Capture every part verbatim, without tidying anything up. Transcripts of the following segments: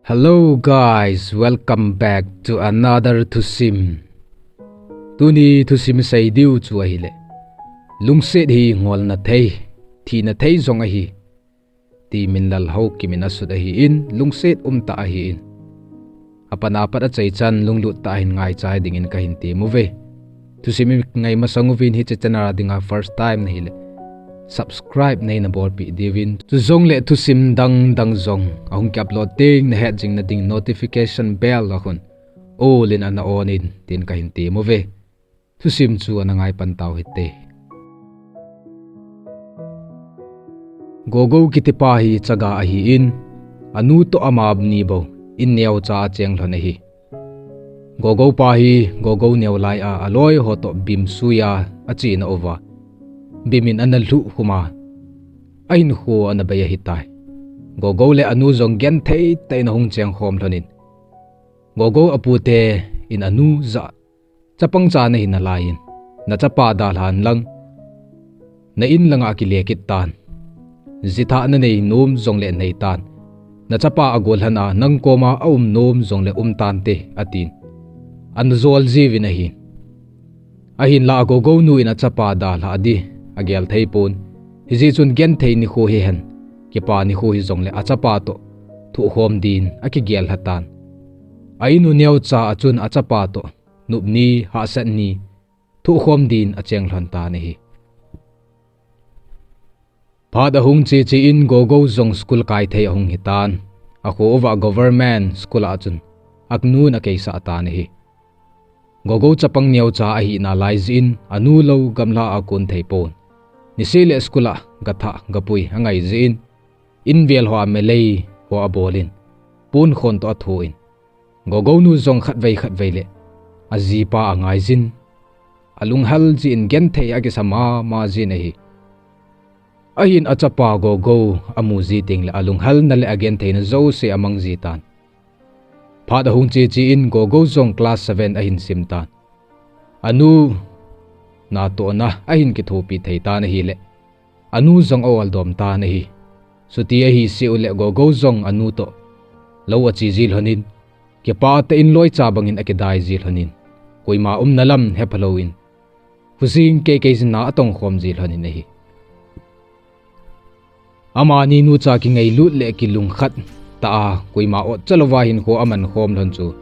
Hello guys, welcome back to another thusim. Tuni thusim seidiu chu ahile, lungset hi ngolna thei, thina thei jong ahi, ti Minlal Haokip in asut ahin, lungset umtah ahin. Apat apat achaichan lunglut tah a hin ngaichai dingin kahin temuve. Thusim ingai masang uvin hiche channel a dinga first time nahile, subscribe neina bolpeh diuvin, chujongle thusim dang dang jong ahung ki upload teng nahet jing nading notification bell a khun all in ana on in tin kahin temuve. Thusim chu ana ngaipan tau hite. Gogou kitipa hi chaga ahin, anu toh ama ni bou in neocha acheng lhon ahi. Gogou pa hi Gogou neo lai a aloi ho toh bim suiya achena uva, bim in ana lhuh khum a, ahinkho ana bei ahitai. Gogou le anu jong genthei tah in ahung chengkhom lhon in, Gogou apute in anu jah chapang cha nahi nalaiyin, nachapa dalhan lang, na in langa kile kit tan. Jithah nanei nom jongle neitan. Nachapa agol lhon a nang koma aum nom jongle umtante, atin. Ana jol jiuvin ahin. Ahinla Gogou nu in achapa dalhah ding agel thei pon. Hijeh chun genthei nikho hihen, kipa nikho hijongle achapa toh thohkhom din akigel lhatan. A in u neocha a chun achapa toh nopni, hahsatni thohkhom din acheng lhon tan ahi. Phat ahung cheche in Gogou jong school kai thei ahung hitan. Akho uva government school a chun aknun akeisah tan ahi. Gogou chapang neocha ahi nalai jeh in anu lou gamla akon thei pon. Niseh le school a gathah gapui angai jeh in, in vel hoa melei ho abol in, ponkhon toh athoh in, Gogou nu jong khatvei khatvei le ajipa angaijin, alunghel jeh in genthei akisa mama jin ahi. Ahin achapa Gogou amu ji tengle alunghelna le agentheina jouse amang jitan. Phat ahung cheche in Gogou jong class seven ahin simtan. Anu natohna ahin kithopi theitan ahile, anu jong a-oldom tan ahi. Chuti ahi seh ule Gogou jong anu toh lou ache ji lhonin, kipah tah in loicha bangin akidai ji lhonin, koima umna lam hepha louvin, khojing keikei jina atongkhom ji lhonin ahi. Amani nucha kingailut le kilungkhat tah a koima otcha louva hinkho amankhom lhon chu,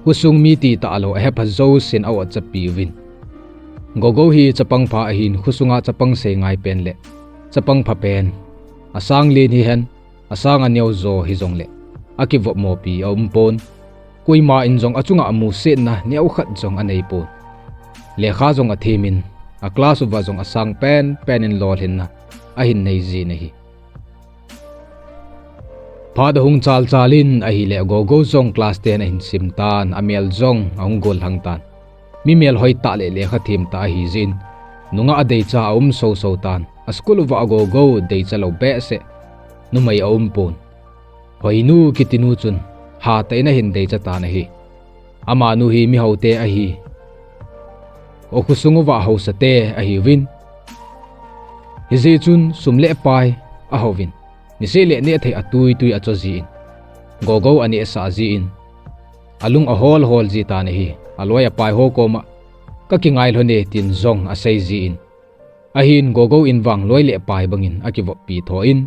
khosung mi titah lou ahepha jousen a-otchapi uvin. Gogou hi chapang pha ahin, khosunga chapang seingai pen le chapang pha pen, asang len hihen, asang aneo jo hijongle akivopmopi aumpon. Koima in jong achunga musetna neokhat jong aneipon. Lekha jong athemin, a class uva jong asang penpen in lolhinna ahin nei jin ahi. Phat ahung chalchal in ahile Gogou jong class ten ahin simtan, amel jong ahung gollhang tan. Mi melhoi tah le lekha them tah ahi jeh in, nungah deicha aum soso tan. A school uva Gogou deicha lou behseh numei aumpon. Hoinu kitinu chun hatah in ahin deicha tan ahi. Amanu hi mihaote ahi, khosung uva haosate ahiuvin, hijeh chun sum le pai ahouvin, niseh le nehthei atuitui acho jin, Gogou anehsah jin, alung aholhol jitan ahi. Aloi apaiho koma, kakingai lhone, tin jong asei jin, ahin Gogou in vang loi le pai bangin akivoppi tho in,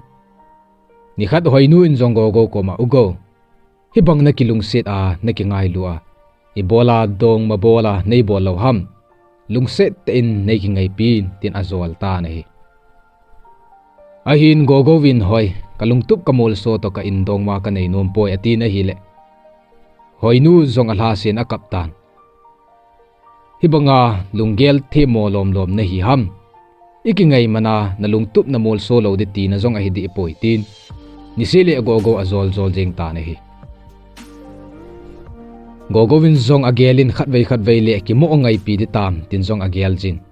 nikhat Hoinu in jong Gogou koma, U Gou, hibang nakilungset a nakingailu a, ibola dongma bola neibol lou ham? Lungset tah in neikingaipin, tin ajol tan ahi. Ahin Gogou in, Hoi, kalungtup kamolso toh ka in dongma kanei nompoi, atin ahile, Hoinu jong alhasen akap tan. Hibanga lunggel themmo lomlom nahi ham? Ikingai mana nalungtup namolso lou ding tina jong ahidehpoi, tin niseh le Gogou ajoljol jeng tan ahi. Gogou in jong agel in, Khatvei khatvei le kimoh ngaipi ding tam, tin jong agel jin.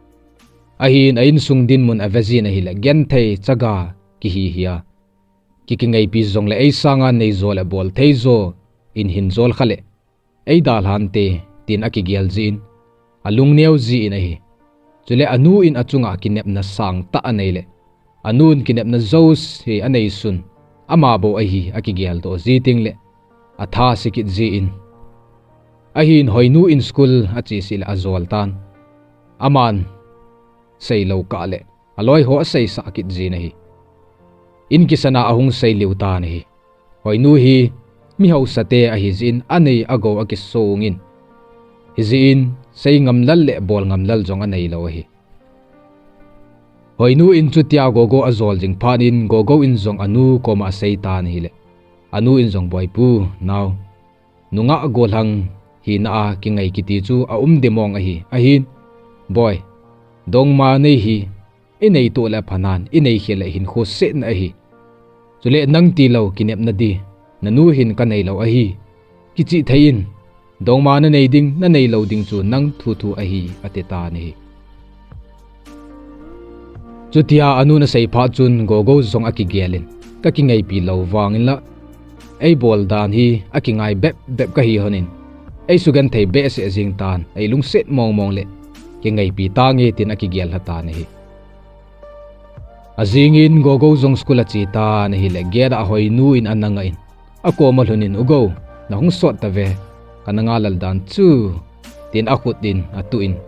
Ahin a insung dinmun ave jin ahile, genthei chaga kihi hia, kikingaipi jongle ei sanga neijo le bolthei jo in hinjol khale eidalhante, tin akigel jin, alungneo jin ahi. Chule anu in achunga kinepna sangtah anei le, Anun kinepna jouse anei sun, ama bou ahi akigel doh ji teng le, atha se kit jin. Ahin Hoinu in school ache seh le ajol tan. Aman seilou kah le, aloi ho aseisah kit jin ahi. In kisana ahung sei liu tan ahi. Hoinu hi mi hausate ahi jin anei agou akisong in. Hijeh in sei ngam lal le bol ngam lal jong anei lou ahi. Hoinu in chutia Gogo ajol jing phat in Gogo in jong anu koma asei tan ahile. Anu in jong, Boipu, nao, nungah gollhang hina a kingai kiti chu aum dimong ahi. Ahin, Boi, dongma nei hi, inei toh le aphanan, inei khel le hinkho setna ahi. Chule nang tilou kinepna di, nanu hin kanei lou ahi. Kichih thei in, dongma nanei ding, nanei lou ding chu nang thuthu ahi, ati tan ahi. Chutia anun asei phat chun Gogo jong akigel in, kakingaipi lou vangin la, eibol dan hi akingai bep bep kahi hon in, eisugenthei behseh jing tan, eilungset mong mong le, kingaipi tange tin akigel lha tan ahi. Ajing in Gogo jong school ache tan ahile, gate a Hoinu in ana ngah in, akoma lhun in, U Go, nahung sot tave, kana nga lal dan chu, tin akhut in atuh in,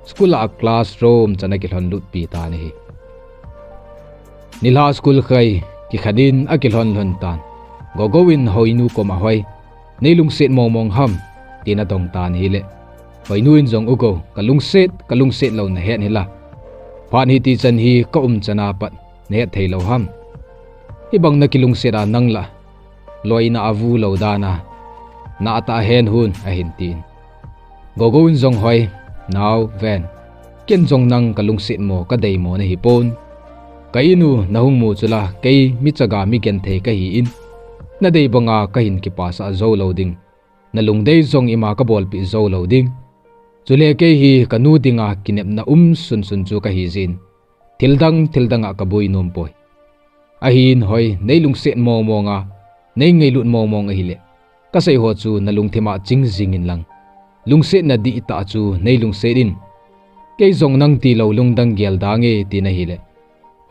school a classroom chan akilhon lutpi tan ahi. Nilhah school khai kikhen in akilhon lhon tan. Gogo in Hoinu koma, Hoi, nei lungset mong mong ham, tin adong tan ahile, Hoinu in jong, U Go, kalungset, kalungset lou nahet hila, phat hiti chan hi kaum chan a pat nahet thei lou ham? Hibang nakilungset a nang la, loina avu lou dan a, natah hen hon, ahin tin. Gogo in jong, Hoi, nao, ven, ken jong nang kalungset mo, kadeimo nahi pon. Ka in u nahung mu chu la, kei mi chaga mi genthei kahi in, nadei banga kahin kipasah jou lou ding, nalungdei jong ima kabolpeh jou lou ding. Chule kei hi kanu dinga kinepna um sun sun chu kahi jin, thildang thildang a kaboi nom poi. Ahin Hoi, nei lungset mong mong a, nei ngailut mong mong ahile, kasei ho chu nalungthim a ching jing in lang, lungsetna dihtah chu nei lungset in. Kei jong nang tilou lungdang gel dange, tin ahile,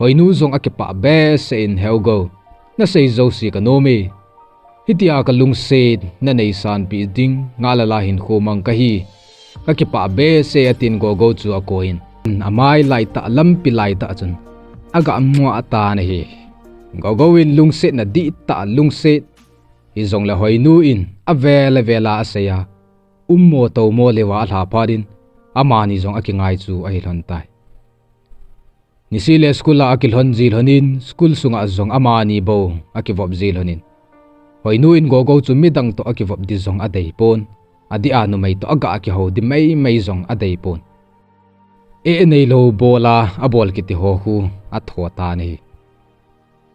Hoinu jong akipah behseh in, He U Go, nasei jouse kanom e. Hitia kalungset nanei sanpeh ding, ngah lal a hinkho mang kahi. Kakipah behseh, atin Gogo chu akoi in, amai laitah, lampi laitah chun aga muah tan ahi. Gogo in lungsetna dihtah lungset, hijongle Hoinu in avel avel a asei a, ummo toumo leuva alha phat in, amani jong akingai chu ahi lhon tai. Niseh le school a akilhon ji lhon in, school sunga jong amani bou akivop ji lhon in, Hoinu in Gogo chu midang toh akivop di jong adei pon, adeh a numei toh aga kihou di meimei jong adei pon. Eh, neilou bol a abol kiti ho khu atho tan ahi.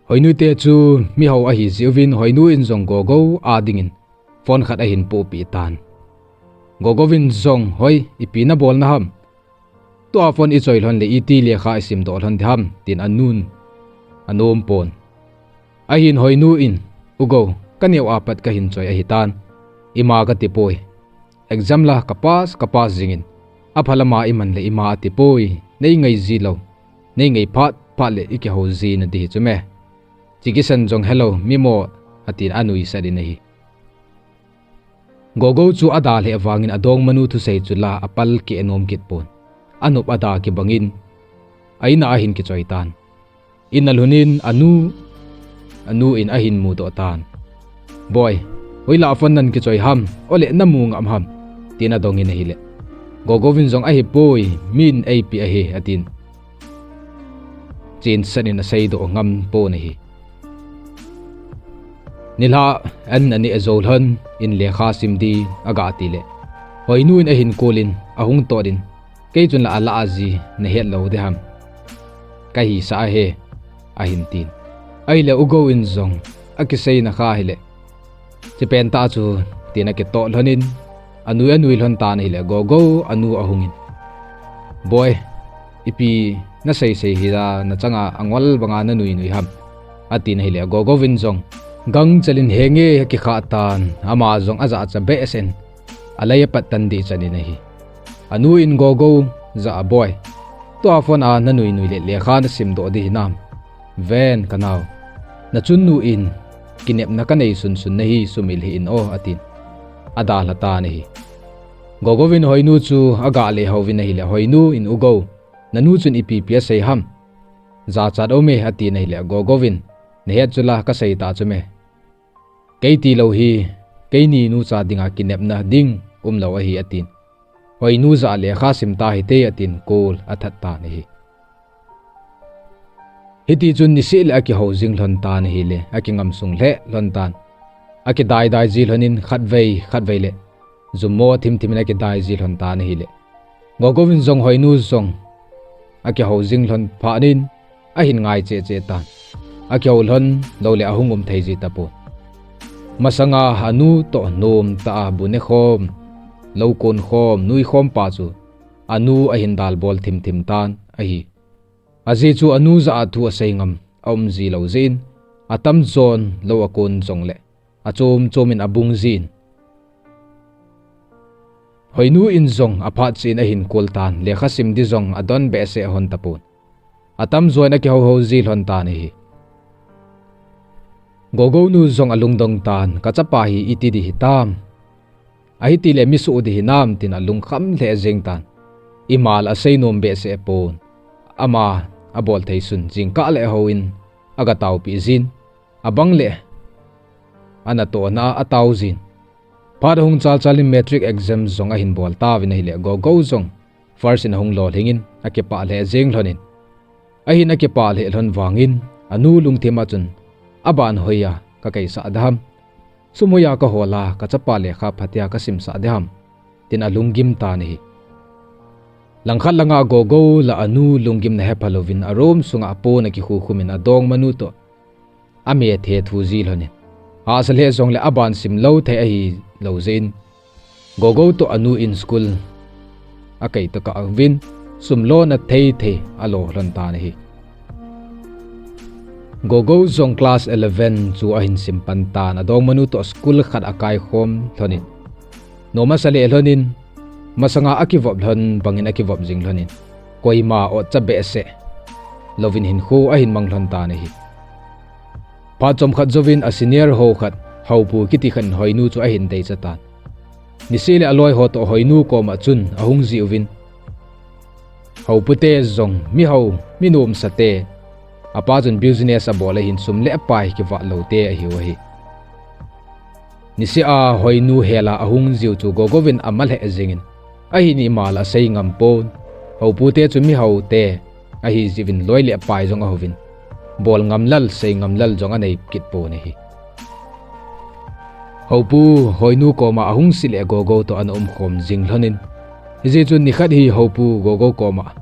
Hoinu te chu mihao ahi jeh uvin, Hoinu in jong Gogo a dingin phone khat ahin pohpeh tan. Gogo in jong, Hoi, ipi nabolna ham? Tua phone ichoi lhon le iti lekha isimdoh lhon ding ham, tin anun anom pon. Ahin Hoinu in, U Go, kaneo a pat kahin choi ahitan, ima kati poi. Exam la kapass, kapass jingin, apha lama iman le ima ati poi, nei ngai ji lou, nei ngai phat phat le ikihou ji nadi hi chu me. Chi kisan jong helou, mimo, atin anuisat in ahi. Gogo chu ada lheh vangin adongmanu thusei chu la apal keh nom kit pon. Anop ada kibangin, a in a ahin kichoi tan. In alhun in anu, anu in ahin mudoh tan. Boi, hoilah phone nan kichoi ham, ole namu ngam ham, tin adong in ahile, Gogo in jong, Ahipoi, min eipeh ahi, atin. Chensat in aseidoh ngam pon ahi. Nilhah an aneh jou lhon in lekha sim di aga ti le, Hoinu in ahin call in, ahung tot in, Kei chun la alah ji nahet lou ding ham? Kahisah ahi, ahin tin. Ahile U Go in jong akiseina kha hile, Chi pen tah chu, tin akitot lhon in, anui anui lhon tan ahile, Gogo anu ahung in, Boi, ipi nasei sei hi la nachanga angol banga nanui nui ham? Atin ahile, Gogo in jong, Gangchel in henge, akikhah tan, ama jong ajahcha behseh in, alei apat tan ding chan in ahi. Anu in Gogo jah a, Boi, tua phone a nanui nui le lekha nasimdoh ding hinam? Ven, kanao, nachun nu in kinepna kanei sunsun nahi, sumil hih in o, atin. Adalha tan ahi. Gogo in Hoinu chu aga le houvin ahile, Hoinu in, U Go, nanu chun ipi pi asei ham? Jachat aume, atin ahile, Gogo in, Nahet chu la, kasei ta chu me. Kei tilou hi, keini nucha dinga kinepna ding umlou ahi, atin. Hoinu jah a lekha sim ta hite, atin kol athat tan ahi. Hitichun niseh le akihou jing lhon tan ahile, akingam sung lheh lhon tan. Akidai dai ji lhonin khatvei khatvei le jummo thimthim in akidai ji lhon tan ahile, Gogo in jong Hoinu jong akihou jing lhon phat in ahin ngai cheh cheh tan. Akihou lhon loule ahung um thei ji tapon. Masanga anu toh nomtah a bu nekhom, lou konkhom, nuikhom pa chu anu ahin dalbol thimthim tan ahi. Ajeh chu anu jah a thu asei ngam aum ji lou jeh in, atamjon lou akon jongle achom chom in abung jin, Hoinu in jong aphat cheh in ahin kol tan, lekha sim di jong adon behseh lhon tapon. Atamjo in akihouhou ji lhon tan ahi. Gogo nu jong alungdong tan, Kachapa hi iti di hitam? Ahitile mi soh di hinam, tin alungkham lheh jeng tan. Imal asei nom behseh pon. Ama abol thei sun jingkah le houin aga taopeh jin. Abang le anatohna a atao jin. Phat ahung chalchal in matric exam jong ahin bol tauvin ahile, Gogo jong first in ahung lolhing in akipah lheh jeng lhonin. Ahin akipah lheh lhon vangin, anu lungthim a chun, Aban hoiya kakeisah diham? Sum hoiya kahol a, kachapa lekha phatea kasimsah diham? Tin alunggim tan ahi. Langkhat langa Gogo lah anu lunggimna hepha louvin a room sunga apon akikhukhumin adongmanu toh amethe thu ji lhonin. Hahsa lheh jongle aban simlou thei ahilou jeh in, Gogo toh anu in school akei tokah uvin, sum lona thei thei alo lhon tan ahi. Gogo jong class eleven chu ahin sim pan tan, adongmanu toh school khat akaikhom lhonin, nomasa leh lhonin, masanga akivop lhon bangin akivop jing lhonin, koima otcha behseh louvin hinkho ahin mang lhon tan ahi. Phat chomkhat jouvin a senior ho khat, Houpu kiti khat in Hoinu chu ahin deicha tan. Niseh le aloiho toh Hoinu koma chun ahung jih uvin, Houpute jong mihao, mi nomsate, apa chun business abol ahin sum le pai kivah loute ahiu ahi. Niseh a Hoinu hela ahung jiu chu Gogo in ama lheh jengin, ahin imal asei ngam pon. Houpute chu mihaote ahi jiuvin loi le pai jong ahouvin, bol ngam lal sei ngam lal jong anei kit pon ahi. Houpu Hoinu koma ahung seh le Gogo toh ana umkhom jing lhonin, hijeh chun nikhat hi Houpu Gogo koma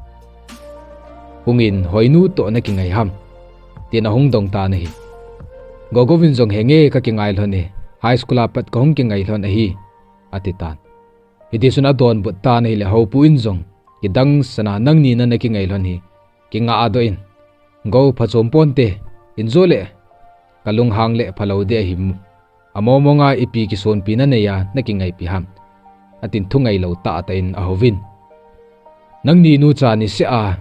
hungin, Hoinu toh nakingai ham? tin ahung dong tan ahi. Gogo in jong, Henge, kakingai lhon e, high school a pat kahung kingai lhon ahi, ati tan. Hitichun adonbut tan ahile Houpu in jong, Kidang sana nangni na nakingai lhon hi kingahdoh in, Go, phachom ponte, injo le kalunghang le phalou ding ahi, amongmonga ipi kisonpi naneiya nakingaipi ham? atin thungailou tahtah in ahouvin, Nangni nucha niseh a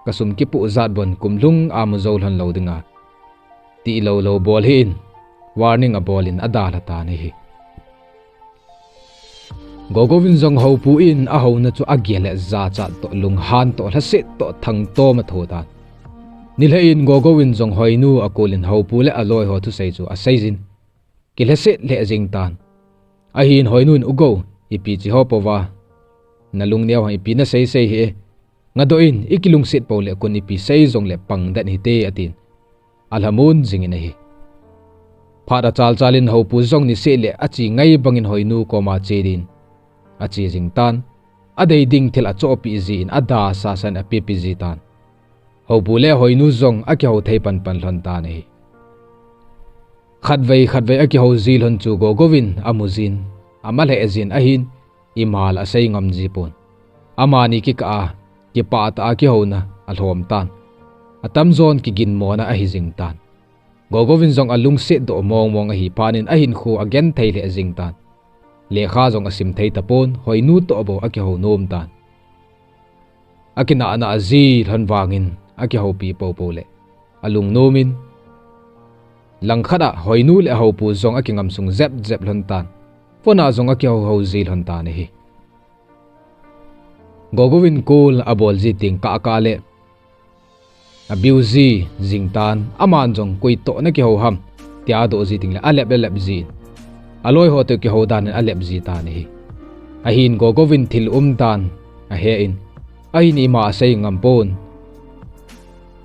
kasum kipoh jat bon kumlhung a mu jou lhon lou dinga tiloulou bol hih in, warning abolin adalha tan ahi. Gogo in jong Houpu in ahouna chu agel le jachat toh, lunghan toh, lhaset toh, thangtom atho tan. Nilhah in Gogo in jong Hoinu akolin Houpu le aloiho thusei chu aseijin, kilhaset lheh jeng tan. Ahin Hoinu in, U Go, ipi che ho pouva nalungneo ham, ipi naseisei hi e? Ngadoh in, ikilungset pou le kon ipi sei jongle pang den hite, atin alhamon jingin ahi. Phat achalchal in Houpu jong niseh le ache ngai bangin Hoinu koma che din ache jing tan. Adei ding thil achohpeh jin, ada sasan apepi ji tan. Houpu le Hoinu jong akihou thei panpan lhon tan ahi. Khatvei khatvei akihou ji lhon chu Gogo in amu jin, ama lheh jin ahin, imal asei ngam ji pon. Amani kikah a kipah tah a kihouna alhom tan. Atamjon kiginmona ahi jing tan. Gogo in jong alungsetdoh mongmong ahi phatnin ahinkho agenthei lheh jing tan. Lekha jong asim thei tapon, Hoinu toh bou akihou nom tan. Akinahna ji lhon vangin akihoupi poupou le alungnom in, langkhat a Hoinu le Houpu jong akingam sung jep jep lhon tan. Phone a jong akihou hou ji lhon tan ahi. Gogo in call abol ji teng kah kah le abiu ji jing tan, aman jong koi toh nakihou ham tia adoh ji teng le alep le lep ji in, aloi ho toh kihou dan in alep ji tan ahi. Ahin Gogo in thil um dan ahe in, ahin ima asei ngam pon.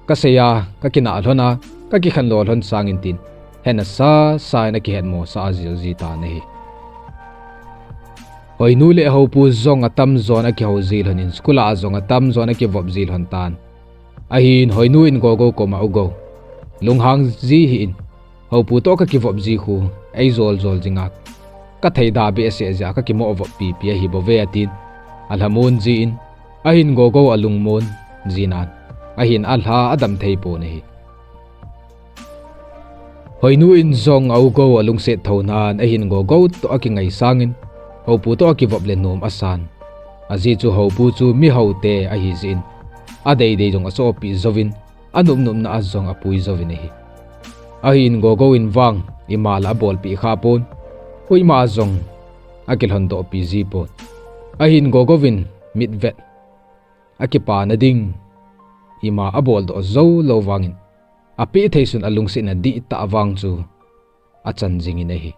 Kasei a kakinah lhon a, kakikhen lo lhon sangin tin, hetna sasa in akihetmo sah a jil ji tan ahi. Hoinu le Houpu jong atamjon akihou ji lhon in, school a jong atamjon akivop ji lhon tan. Ahin Hoinu in Gogo koma, U Go, lunghang ji hih in, Houpu toh kakivop ji khu eijol jol jing a, kathei da behseh jeh a kakimo vop pipi ahi bou ve, atin, alhamon ji in, ahin Gogo alungmon ji nan, ahin alha adam thei pon ahi. Hoinu in jong a U Go alungset tho nan, ahin Gogo toh akingai sangin, Houpu toh akivop le nom asan. Ajeh chu Houpu chu mi houte ahi jeh in, adei dei jong asopi jouvin, anop nopna a jong apui jouvin ahi. Ahin Gogo in vang ima la abolpeh kha pon, koima jong akilhondoh pi ji pon. Ahin Gogo in mitvet akipana ding ima aboldoh jou lou vangin, apeh thei sun alungsetna dihtah vang chu achan jingin ahi.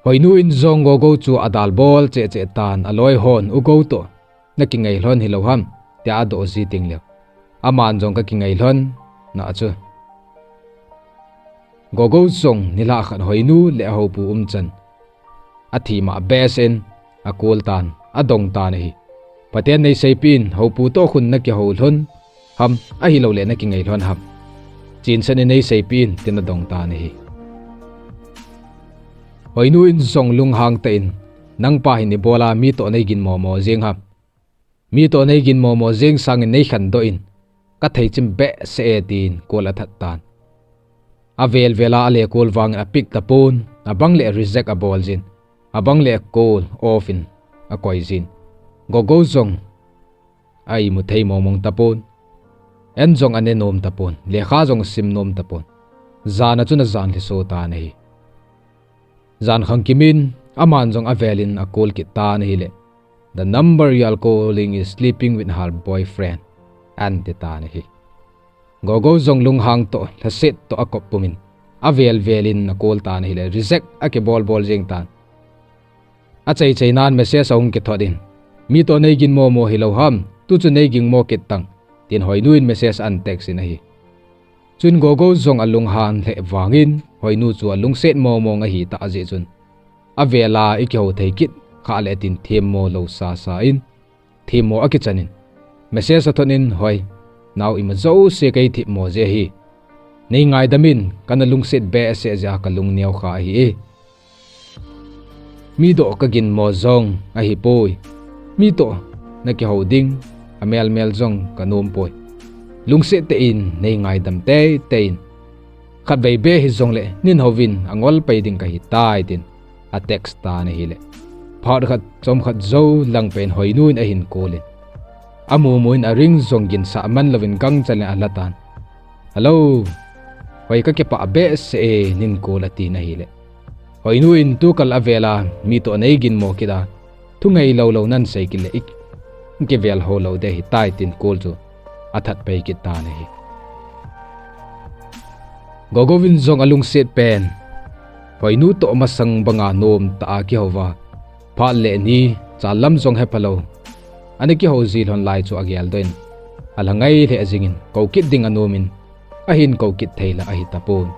Hoinu in jong Gogo chu adalbol cheh cheh tan, aloi hon U Go toh nakingai lhon hilou ham tia adoh ji teng leh, aman jong kakingai lhon na chu. Gogo jong nilhah khat Hoinu le Houpu umchan athima behseh in acall tan, adong tan ahi. Phaten neiseipeh in, Houpu toh khun nakihou lhon ham, ahilouleh nakingai lhon ham, chengse in neiseipeh in, tin adong tan ahi. Hoinu in jong lunghang tah in, nangpa hin ibola mi toh neiginmomo jeng ham? Mi toh neiginmomo jeng sangin neikhendoh in, kathei chim behseh e, tin call athat tan. Avel vel a ale call vangin apick tapon, abang leh reject abol jin, abang leh call off in akoi jin. Gogo jong a imu thei mong mong tapon, an jong ane nom tapon, lekha jong asim nom tapon. Jan a chun ajan lhiso tan ahi. Jan khangkim in aman jong avel in acall kit tan ahileh, The number you are calling is sleeping with her boyfriend, ati tan ahi. Gogo jong lunghang toh lhaset toh akop pum in, avel vel in acall tan ahileh, reject akibol bol jeng tan. Achai chai nan message ahung kithot in, mi toh neiginmomo hilou ham, tu chu neiginmo kit tan, tin Hoinu in message ahin text in ahi. Chun Gogo jong alunghang lheh vangin, Hoinu chu alungset mong mong ahi tah jeh chun, avel a ikihou thei kit khah leh tin themmo lou sasa in, themmo akichan in, message athot in, Hoi, nao, ima jouse kathemmo ji ahi. Neingaidam in, kana lungset behseh jeh a kalung neo kha ahi e. Mi toh kaginmo jong ahipoi. Mi toh nakihou ding amel mel jong kanom poi. Lungset tah in neingaidam teitei in. Khatvei beh hijongleh nin houvin angol pai ding kahitai, tin atext tan ahileh, phat khat chomkhat jou lang peh in Hoinu in ahin call in, amu mu in aring jong ginsah man louvin gangchel in ala tan. Hello. Hoi, kakipah behseh e, nin call atin ahileh, Hoinu in tukal avel a mi toh neiginmo kit a, thungai lou lou nan sei kit leh ik, ikivel ho lou ding ahitai, tin call chu athat pai kit tan ahi. Gogo in jong alungset pen, Hoinu toh masang banga nomtah a kihou va, phat le ni, chal lam jong hephalou ana kihou ji lhon lai chu ageldoh in, alha ngai lheh jingin, kou kit ding anom in, ahin kou kit thei la ahi tapon.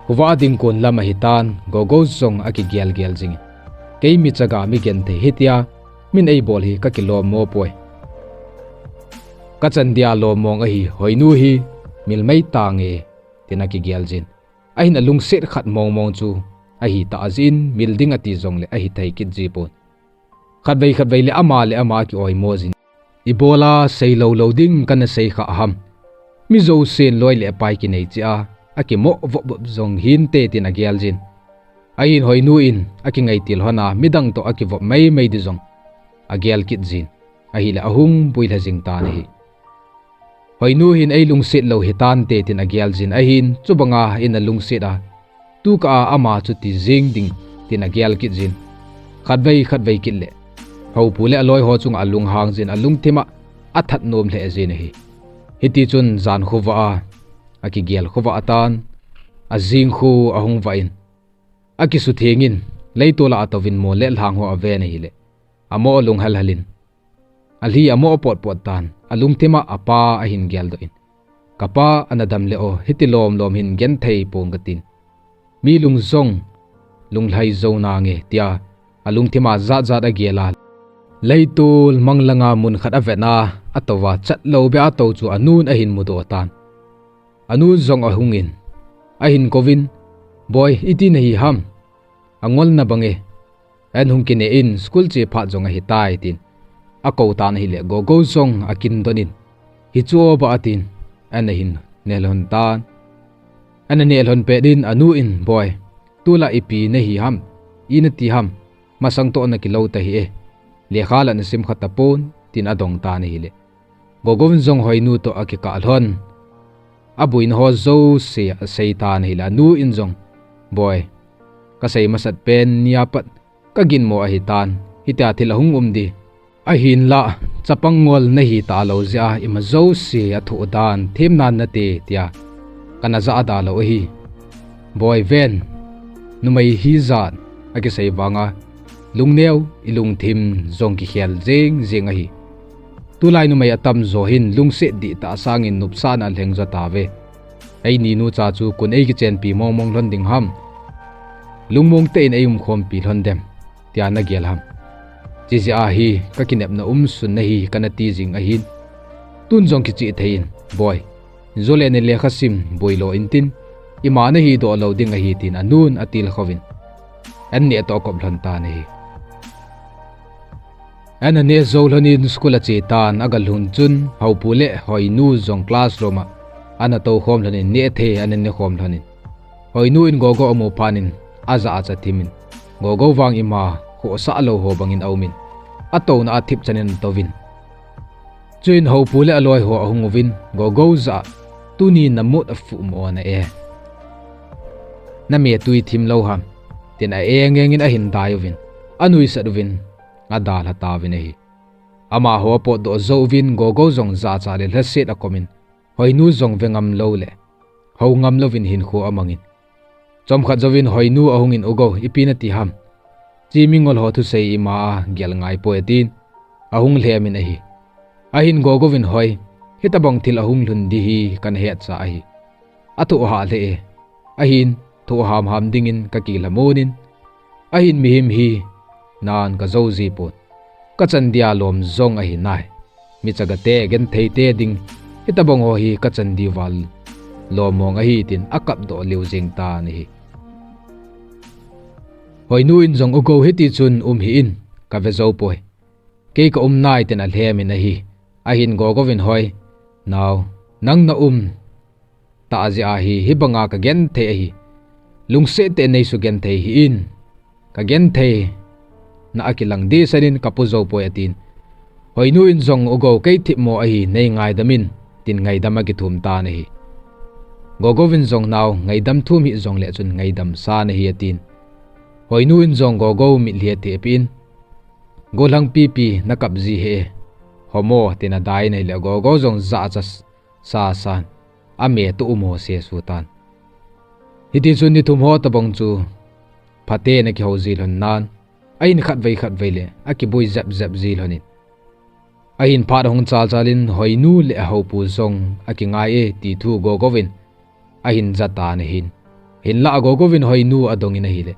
Khovah ding kon lam ahitan, Gogo jong akigel gel jingin, kei mi chaga mi genthei hitia min eibol hi kakilom mo poi. Kachan dia lom mong ahi, Hoinu hi mil mai tange, tin akigel jin. Ahin alungset khat mong mong chu ahi tah jeh in, mil ding ati jongleh ahi thei kit ji pon. Khatvei khatvei leh ama le ama aki-oimo jin, ibola sei lou lou ding kana sei kha ham? Mi jousen loi le pai kinei cheh a, akimo vop vop jong hinte, tin agel jin. Ahin Hoinu in akingai til lhon a, midang toh akivop mai mai ding jong agel kit jin. Ahileh ahung pui lha jing tan ahi. Hoinu hin eilungset lou hitante tin agel jin ahin, chubanga eina lungset a, tukah a ama chu ti jing ding tin agel kit jin. Khatvei khatvei kit le, Houpu le aloi ho chunga alunghang jin, alungthim a athat nom lheh jin ahi. Hitichun jan khovah a, akigel khovah tan, ajing khu ahung vah in, akisutheng in, leitol a atouvin mo le lhang ho aven ahile, amo lunghel hel in, alhi amo potpot tan, alungthim a apa ahin geldoh in, kapa ana dam le o, hiti lomlom hin genthei pong katin. Mi lung jong lunglhai jou nange, tia alungthim a jatjat agel a, leitol mang langa mun khat avet a, atou a, chat lou beh a atou chu anun ahin mudoh tan. Anu jong ahung in, ahin kouvin, Boi, iti nahi ham? Angolna bang e. An hung kine in, school che phat jong ahitai, tin akou tan ahile, Gogo jong akin don in, Hichu o bah, atin, ana hin neh lhon tan. Ana neh lhon pet in, anu in, Boi, tulai ipi nahi ham? I nati ham? Masang toh nakilou tahi e. Lekha la nasim kha tapon, tin adong tan ahile, Gogo in jong Hoinu toh akikah lhon. Abuina ho jouse asei tan ahile, anu in jong, Boi, kasei masat pen nia pat kaginmo ahitan, hitia thil ahung um di. Ahinlah, chapang ngol nahi talou jeh a ima jouse athoh dan themnan nate, tia kana jah da lou ahi. Boi ven, numei hijat akisei vanga, lungneo, ilungthim jong kikhel jeng jeng ahi. Tulai numei atamjo hin lungset dihtah sangin nopsahna alheng jo tauve. Eini nucha chu koin eikichenpi mongmong lhon ding ham? Lungmong tah in eiumkhompi lhon dem, tia nagel ham? Chijeh a hi kakinepna umsun nahi kana ti jing ahin. Tun jong kicheh thei in, Boi, jole nilekha sim boilo intin, ima nahidoh lou ding ahi, tin anun atilkhouvin, an neh toh akop lhon tan ahi. Ana neh jou lhonin school ache tan, agalhun chun Houpu le Hoinu jong classroom a ana toukhom lhonin nehthei ana nekhom lhonin, Hoinu in Gogo amu phatnin ajah acha thimin, Gogo vang ima khohsah lou ho bangin aumin, atouna a thipchanin atouvin. Chuin Houpu le aloi ho ahung uvin, Gogo jah a, Tuni namood afuhmo na e, name tui thim lou ham? tin a-eng engin ahin dai uvin, anuisat uvin, adalha tauvin ahi. Amaho apotdoh jou uvin, Gogo jong jachat le lhaset akomin, Hoinu jong ve ngam loule hou ngam louvin hinkho amangin, chomkhat jouvin Hoinu ahungin, U Go, ipi nati ham? Chi mingol ho thusei ima a gel ngaipoi, atin ahung lhemin ahi. Ahin Gogo in, Hoi, hitobang thil ahung lhun di hi kana hetsa ahi. Athoh hah lheh e. Ahin thoh hamham dingin kakilhamonin, ahin mihem hinan kajou jipon. Kachan dia lom jong ahinai. Michagate, gentheite ding hitobang ho hi kachan diuva lom mong ahi, tin akapdoh lheh jeng tan ahi. Hoinu in jong, U Go, hitichun um hih in, kave joupoi. Kei kaum nai, tin alhemin ahi. Ahin Gogo in, Hoi, nao, nang naum tah jeh a hi hibanga kagenthei ahi. Lungset tah in neisugenthei hih in. Kagentheina akilang dehsetin kapu joupoi, atin. Hoinu in jong, U Go, kei thipmo ahi, neingaidam in, tin ngaidam akithum tan ahi. Gogo in jong, Nao, ngaidam thum hih jongle chun ngaidamsa nahi, atin. Hoinu in jong Gogo mitlhi athehpeh in, Golhang pipi, nakap ji hih e, homo, tin adai in ahile Gogo jong jachat sasan, ame toh umo sesu tan. Hitichun ni thum ho tobang chu phaten akihou ji lhon nan, ahin khatvei khatvei le akiboi jepjep ji lhonin, ahin phat ahung chalchalin Hoinu le Houpu jong akingai e ti thu Gogo in ahin jatan ahin. Hinlah Gogo in Hoinu adongin ahile,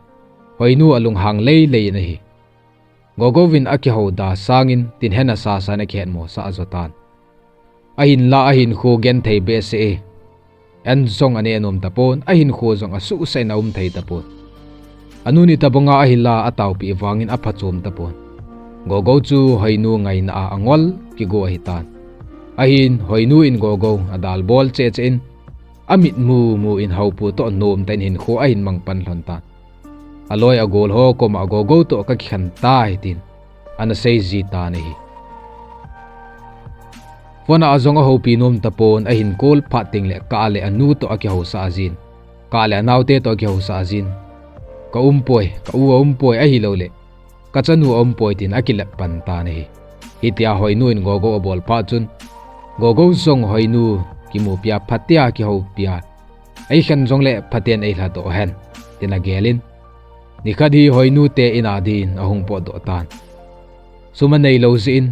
Hoinu alunghang leilei in ahi. Gogo in akihouda sangin tin hen asasan akihetmosah jotan. Ahinlah ahinkho genthei behseh e. An jong aneh nom tapon, ahinkho jong asuhsah in aum thei tapon. Anu in itobanga ahila ataopeh vangin aphachom tapon. Gogo chu Hoinu ngaina a angol kigo ahitan. Ahin Hoinu in Gogo adalbol chehcheh in, amit mumu in Houpu toh nomtah in hinkho ahin mangpan lhon tan. Aloi agol ho koma Gogo toh kakikhen tai, tin ana sei ji tan ahi. Phone a jong ahoupi nom tapon, ahin call phat teng le kah le anu toh akihousah jin, kah le anaote toh akihousah jin, ka umpoi, ka u aumpoi, ahilouleh ka chanu aumpoi tin akilep pan tan ahi. Hitia Hoinu in Gogo abol phat chun, Gogo jong Hoinu kimupia phatea kihoupia, eikhen jongle phaten eilhadoh hen, tin agelin, nikhat hi Hoinu te in a din ahung potdoh tan. Sum aneilou jeh in,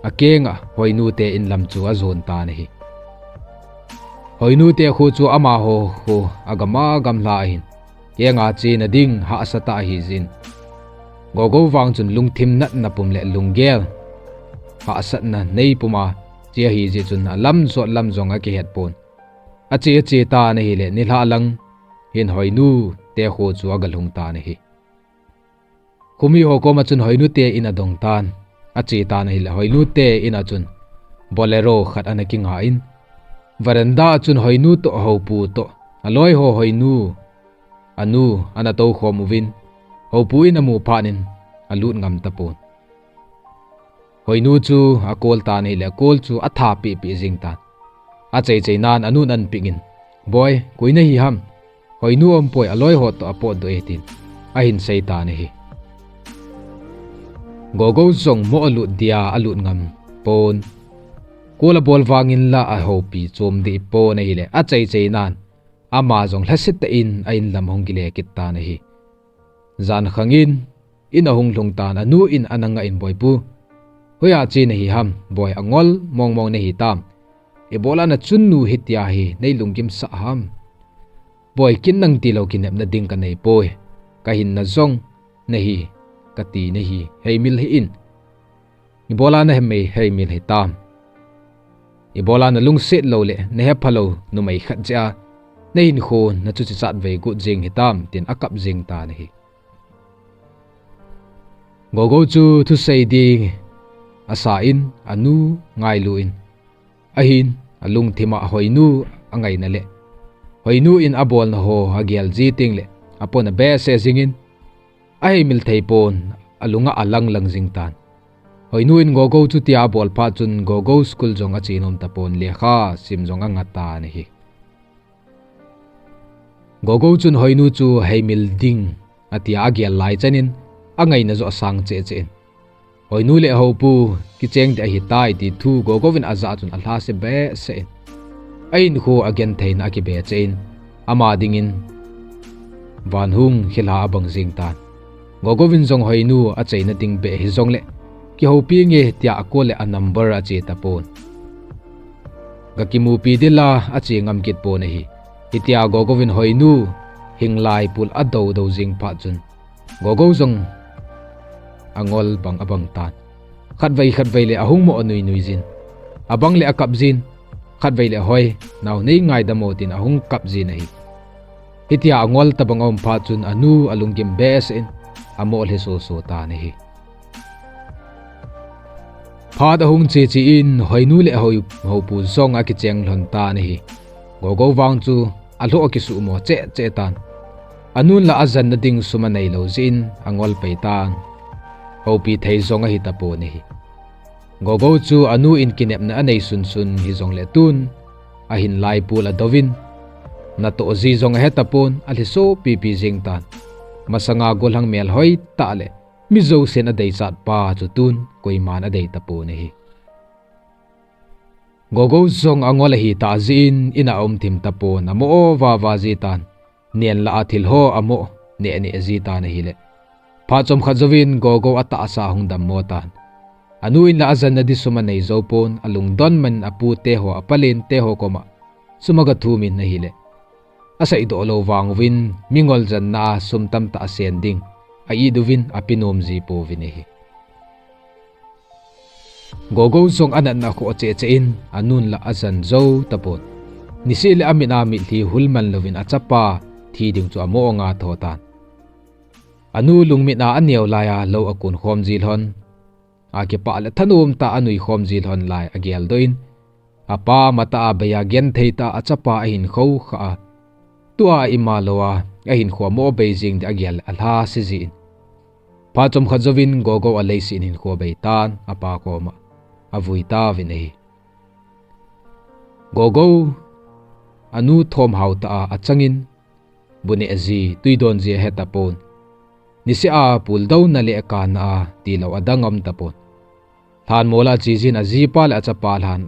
akenga Hoinu te in lam chu ajon tan ahi. Hoinu te kho chu amaho kho agam agam lha ahin, kenga chena ding hahsa tah ahi jin, Gogo vang chun lungthim natna pum le lunggel hahsatna nei puma che ahi jeh chun alam jot lam jong akihet pon. Ache ache tan ahile nilhah lang hin Hoinu te kho chu agalhung tan ahi. Khomi ho koma chun Hoinu te in adong tan. Ache tan ahile Hoinu te in a chun Bolero khat ana kinga in, veranda a chun Hoinu toh Houpu toh aloi ho Hoinu anu ana toukhom uvin, Houpu in amu phat in alut ngam tapon. Hoinu chu acall tan ahile acall chu atha pehpeh jeng tan. Achaichai nan anun an pick in, Boi, koi nahi ham? Hoinu aumpoi, aloi ho toh apotdoh e, tin ahin sei tan ahi. Gogo jong mo alut dia alut ngam pon. Call abol vangin la ahoupi chom deh pon ahile achaichai nan ama jong lhasetah in a in lam ahung kile kit tan ahi. Jan khang in, in ahung lhung tan, anu in ana ngah in, Boi pu, hoiya che nahi ham? Boi, angol mongmong nahi tam? Ibola nachunnu hitia hi neilunggimsah ham? Boi, kin nang tilou kinepna ding kanei poi. Kahinna jong nahi, kati nahi, heimil hih in. Ibola nahe mei, heimil hitam? Ibola nalungset lou le nahepha lou numei khat jeh a nahinkho nachuche chatvei got jeng hitam, tin akap jeng tan ahi. Gogo chu thusei ding asa in, anu ngailu in, ahin alungthim a Hoinu angaina le Hoinu in abolna ho agel ji teng le apona behseh jingin, aheimil thei pon, alunga alanglang jing tan. Hoinu in Gogo chutia abol phat chun Gogo school jong ache nom tapon, lekha sim jong anga tan ahi. Gogo chun Hoinu chu heimil ding atia agel lai chanin angaina joh asang cheh cheh in, Hoinu le Houpu kicheng ding ahitai ti thu Gogo in ajah chun alhase behseh in, a hinkho agentheina akibe cheh in, ama dingin vanhung khilha abang jeng tan. Gogo in jong Hoinu achaina ding beh hijongle, kihoupi nge tia acall le anumber ache tapon. Gakimupi dila ache ngam kit pon ahi. Hitia Gogo in Hoinu hinglai pul adoudou jing phat chun, Gogo jong angol bang abang tan. Khatvei khatvei le ahung mo anuinui jin, abang le akap jin, khatvei le, Hoi, nao nei ngaidam o, tin ahung kap jin ahi. Hitia angol tabang aum phat chun anu alunggim behseh in, amo lhe soso tan ahi. Phat ahung cheche in Hoinu le Hou-, Houpu jong akicheng lhon tan ahi. Gogo vang chu alhoh akisuhmo cheh cheh tan. Anun la ajanna ding sum aneilou jeh in angol pai tan. Houpi thei jong ahi tapon ahi. Gogo chu anu in kinepna anei sunsun hijongle tun ahinlai pul adouvin, natoh ji jong ahe tapon, alhiso pipi jeng tan. Masanga gollhang melhoi tah le mijousen adeichat pa chu tun koiman adei tapon ahi. Gogo jong angol ahitah jeh in, in a aumthim tapon, amo vava ji tan. Nen lah a thil ho amo neh neh ji tan ahile, phat chomkhat jouvin Gogo atahsa ahung dammo tan. Anu in la ajanna di sum anei jou pon, alungdon man apu teho, apalen teho koma sum agathum in ahile, aseidoh lou vang uvin mingol janna a sum tamtah asen ding a-it uvin apenom ji pouvin ahi. Gogo jong anatna khoh cheh cheh in anun la ajan jou tapon. Niseh le amit a mitlhi hulman louvin achapa thi ding chu amo anga tho tan. Anu lungmit a aneo lai a lou akon khom ji lhon, akipah le thanom tah a anui khom ji lhon lai ageldoh in, apa matah a bei a genthei tah a achapa ahin khoukhah a, tua ima lou a ahinkho amo bei jing ding agel le alhase ji in, phat chomkhat jouvin Gogo aleiset in hinkho abei tan, apa koma avui tauvin ahi. Gogo anu thomhao tah a achangin, bu neh ji, tui don ji ahe tapon. Niseh a puldouna le akana a tilou adang aum tapon. Lhanmol a ache jin ajipa le achapa lhan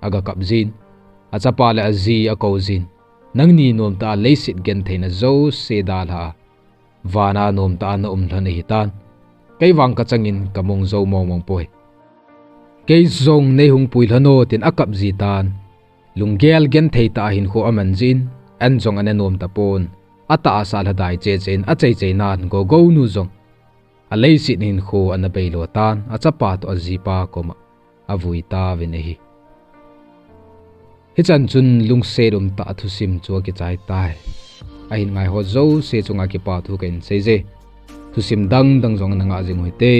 aga kap jin, achapa le aji akou jin, nangni nom tah a leiset gentheina jouse dalha a, vana nom tah a na um lhon ahitan. Kei vang kachangin kamong jou mongmong poi. Kei jong nei hung pui lhon o, tin akap ji tan. Lunggel genthei tah a hinkho aman jin, an jong ana nom tapon. Atahsa lhadai cheche in achaichai nan Gogo nu jong aleiset hinkho ana beilo tan, achapa toh ajipa koma avui tauvin ahi. Hichan chun lungset um tah a thusim chu akichai tai. Ahin ngaiho jouse chunga kipa thu kahin seije. Thusim dangdang jong na ngah jing u hite.